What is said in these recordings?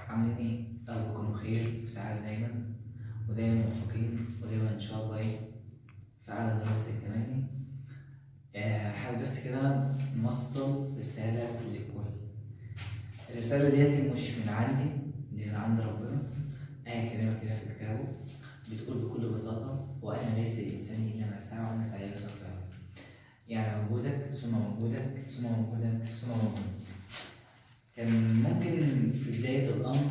عاملين ايه؟ يا رب تكونوا بخير وسعادة دايما، ودايما موفقين، ودايما ان شاء الله ايه في اعلى درجة التمني. حابب بس كده نوصل رسالة للكل. الرسالة ديت مش من عندي، دي من عند ربنا. آية كريمة كده في كتابه بتقول بكل بساطة: وأن ليس للإنسان إلا ما سعى وأن سعيه سوف يرى. يعني مجهودك ثم مجهودك ثم مجهودك ثم مجهودك. كان ممكن في بداية الأمر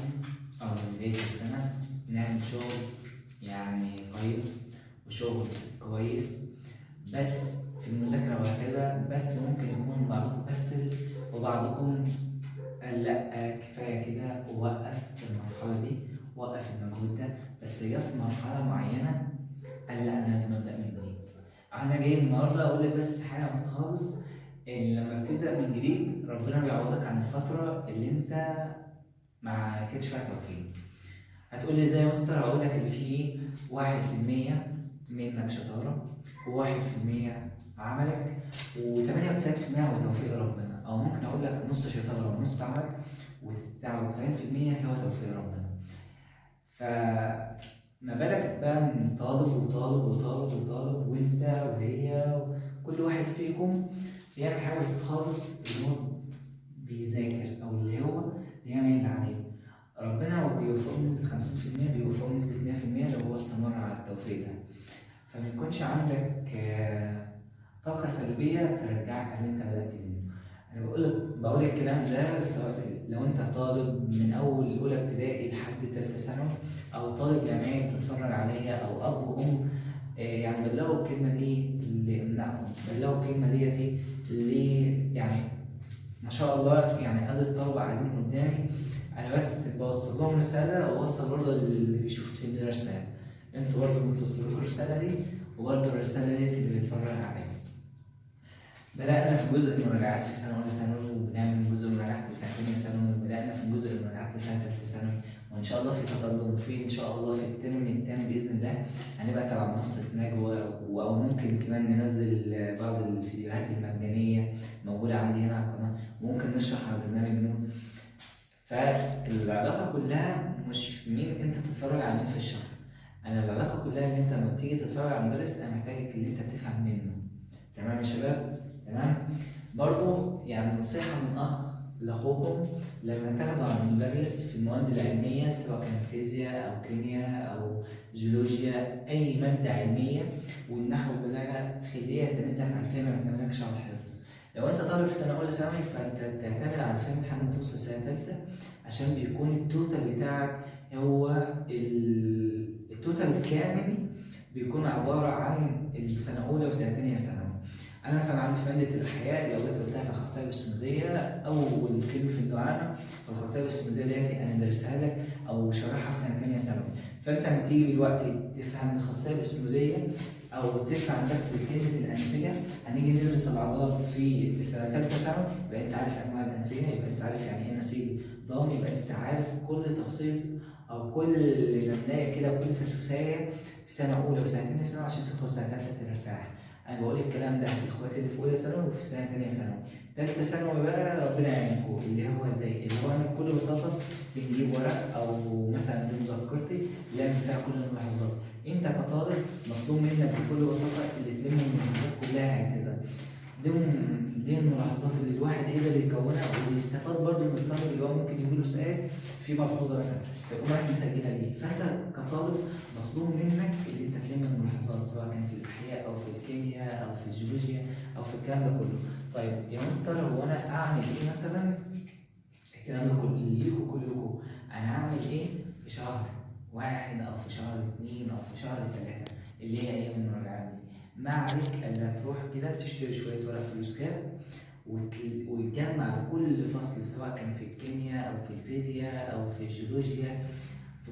أو من بداية السنة نعمل شغل يعني قيم وشغل كويس بس في المذاكرة وهكذا، بس ممكن يكون بعضكم كسل وبعضكم قال لأ كفاية كده ووقف المرحلة دي، وقف المجهود ده، بس جه في مرحلة معينة قال لأ أنا لازم أبدأ من جديد. أنا جاي النهاردة أقول لك بس حاجة بسيطة خالص، إن لما بتبدأ من جديد ربنا بيعوضك عن الفترة اللي أنت ما كانش فيها توفيق. هتقول لي إزاي يا مستر؟ هقول لك اللي فيه 1% منك شطارة، و1% عملك، و98% هو توفيق ربنا، أو ممكن أقول لك نص شطارة ونص عملك، و99% هو توفيق ربنا. فما بالك بقى من طالب وطالب وطالب وطالب، وأنت وهي وكل واحد فيكم بيعمل حاجة بسيطة خالص، اللي هو بيذاكر أو اللي هو بيعمل اللي عليه. ربنا هو بيوفقه بنسبة 50%، بيوفقه بنسبة 100% لو هو استمر على التوفيق ده. فما يكونش عندك طاقة سلبية ترجعك على اللي أنت بدأت منه. أنا بقول الكلام ده سواء لو أنت طالب من أول أولى ابتدائي لحد تالتة ثانوي، أو طالب جامعي بتتفرج عليا، أو أب وأم، يعني بلغوا الكلمة دي لأبنائهم، بلغوا الكلمة ديتي اللي يعني ما شاء الله يعني قد الطلبة قاعدين قدامي، أنا بس بوصل لهم رسالة وأوصل برضه اللي بيشوف الفيديو ده رسالة. أنتوا برضه بتوصلوا لكم الرسالة دي، وبرضه الرسالة ديت اللي بيتفرج عليها. بدأنا في جزء المراجعات في سنة أولى ثانوي، وبنعمل جزء المراجعات في سنة تانية ثانوي، وبدأنا في جزء المراجعات في سنة تالتة ثانوي، وإن شاء الله في تقدم، في إن شاء الله في الترم التاني بإذن الله هنبقى تبع منصة نجوى، أو ممكن كمان ننزل بعض الفيديوهات المجانية موجودة عندي هنا على القناة، وممكن نشرح على برنامج نون. فالعلاقة كلها مش مين أنت بتتفرج على مين في الشرح، أنا العلاقة كلها إن أنت لما بتيجي تتفرج على مدرس أنا محتاجك اللي أنت بتفهم منه. تمام يا شباب؟ تمام؟ برضو يعني نصيحة من أخ لأخوكم، لما تاخدوا على المدرس في المواد العلمية سواء كان فيزياء أو كيمياء أو جيولوجيا، أي مادة علمية، والنحو والبلاغة، خليه يعتمد لك على الفهم ما يعتمدلكش على الحفظ. لو أنت طالب في سنة أولى ثانوي فأنت تعتمد على الفهم لحد ما توصل سنة تالتة، عشان بيكون ال total بتاعك هو ال total الكامل، بيكون عبارة عن السنة الأولى وسنة تانية ثانوي. أنا مثلا عندي في مادة الأحياء لو جيت قلتها في الخاصية الأسموزية أول كلمة في الدعامة، فالخاصية الأسموزية ديت أنا دارسها لك أو شارحها في سنة تانية ثانوي. فأنت لما تيجي دلوقتي تفهم الخاصية الأسموزية أو تفهم بس كلمة الأنسجة، هنيجي ندرس العضلات في سنة تالتة ثانوي، يبقى أنت عارف أنواع الأنسجة، يبقى أنت عارف يعني إيه نسيج ضام، يبقى أنت عارف كل تفصيل أو كل نملاية كده وكل فسفساية في سنة أولى وسنة تانية ثانوي عشان تدخل سنة تالتة ترتاح. أنا بقول الكلام ده لإخواتي اللي في أولى ثانوي وفي سنة تانية ثانوي. تالتة ثانوي بقى ربنا يعينكم، اللي هو إزاي؟ اللي هو أنا بكل بساطة بنجيب ورق أو مثلا دي مذكرتي لامم فيها كل الملاحظات. أنت كطالب مطلوب منك بكل بساطة اللي تلم الملاحظات كلها هكذا. دي الملاحظات اللي الواحد قدر يكونها، وبيستفاد برضه من الطالب اللي هو ممكن يجي له سؤال في ملحوظة مثلا فيقوم رايح مسجلها ليه. فانت كطالب مطلوب منك اللي انت تلم الملاحظات سواء كان في الاحياء او في الكيمياء او في الجيولوجيا او في الكلام ده كله. طيب يا مستر هو انا اعمل ايه مثلا؟ الكلام ده كله ليكوا كلكم، انا اعمل ايه في شهر واحد او في شهر اتنين او في شهر تلاتة اللي هي ايام المراجعات دي؟ ما عليك الا تروح كده تشتري شوية ورق فلوس كاب وتجمع لكل فصل سواء كان في الكيمياء او في الفيزياء او في الجيولوجيا، في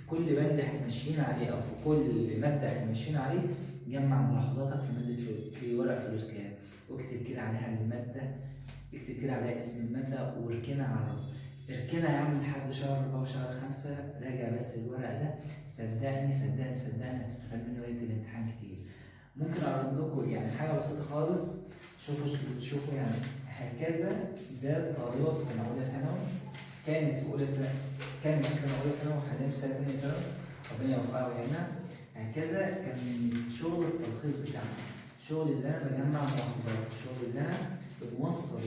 كل بند احنا ماشيين عليه او في كل مادة احنا ماشيين عليه، جمع ملاحظاتك في مادة في ورق فلوس كاب، واكتب كده عليها المادة، اكتب كده عليها اسم المادة واركنها على الرف. اركنها يا عم لحد شهر 4 وشهر 5، راجع بس الورق ده، صدقني صدقني صدقني هتستفاد منه ليلة الامتحان كتير. ممكن اعرض لكم يعني حاجة بسيطة خالص، شوفوا يعني هكذا. ده طالبه في سنة اولى ثانوي كانت في اولى سنة، كانت في سنة اولى ثانوي، وحاليا في سنة ثانية ثانوي، ربنا يوفقها ويعينها. هكذا كان شغل التلخيص بتاعنا، شغل اللي انا بجمع ملاحظات، شغل اللي انا بنوصل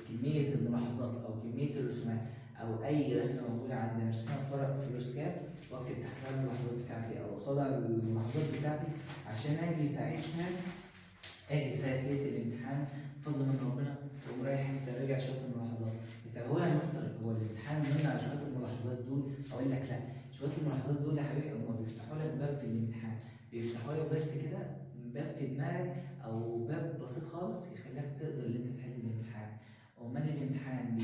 كمية الملاحظات او كمية الرسومات او اي رسمه موجودة عندنا ارسمها في ورق فلوسكاب واكتب تحتها الملاحظات بتاعتي او قصادها الملاحظات بتاعتي، عشان اجي ساعتها، اجي ساعة ليلة الامتحان بفضل من ربنا تقوم رايح انت راجع شوية الملاحظات. طب هو يا مستر هو الامتحان مبني على شوية الملاحظات دول؟ اقول لك لا، شوية الملاحظات دول يا حبيبي هم بيفتحوا لك باب في الامتحان، بيفتحوا لك بس كده باب في دماغك او باب بسيط خالص يخليك تقدر ان انت تحل الامتحان. امال الامتحان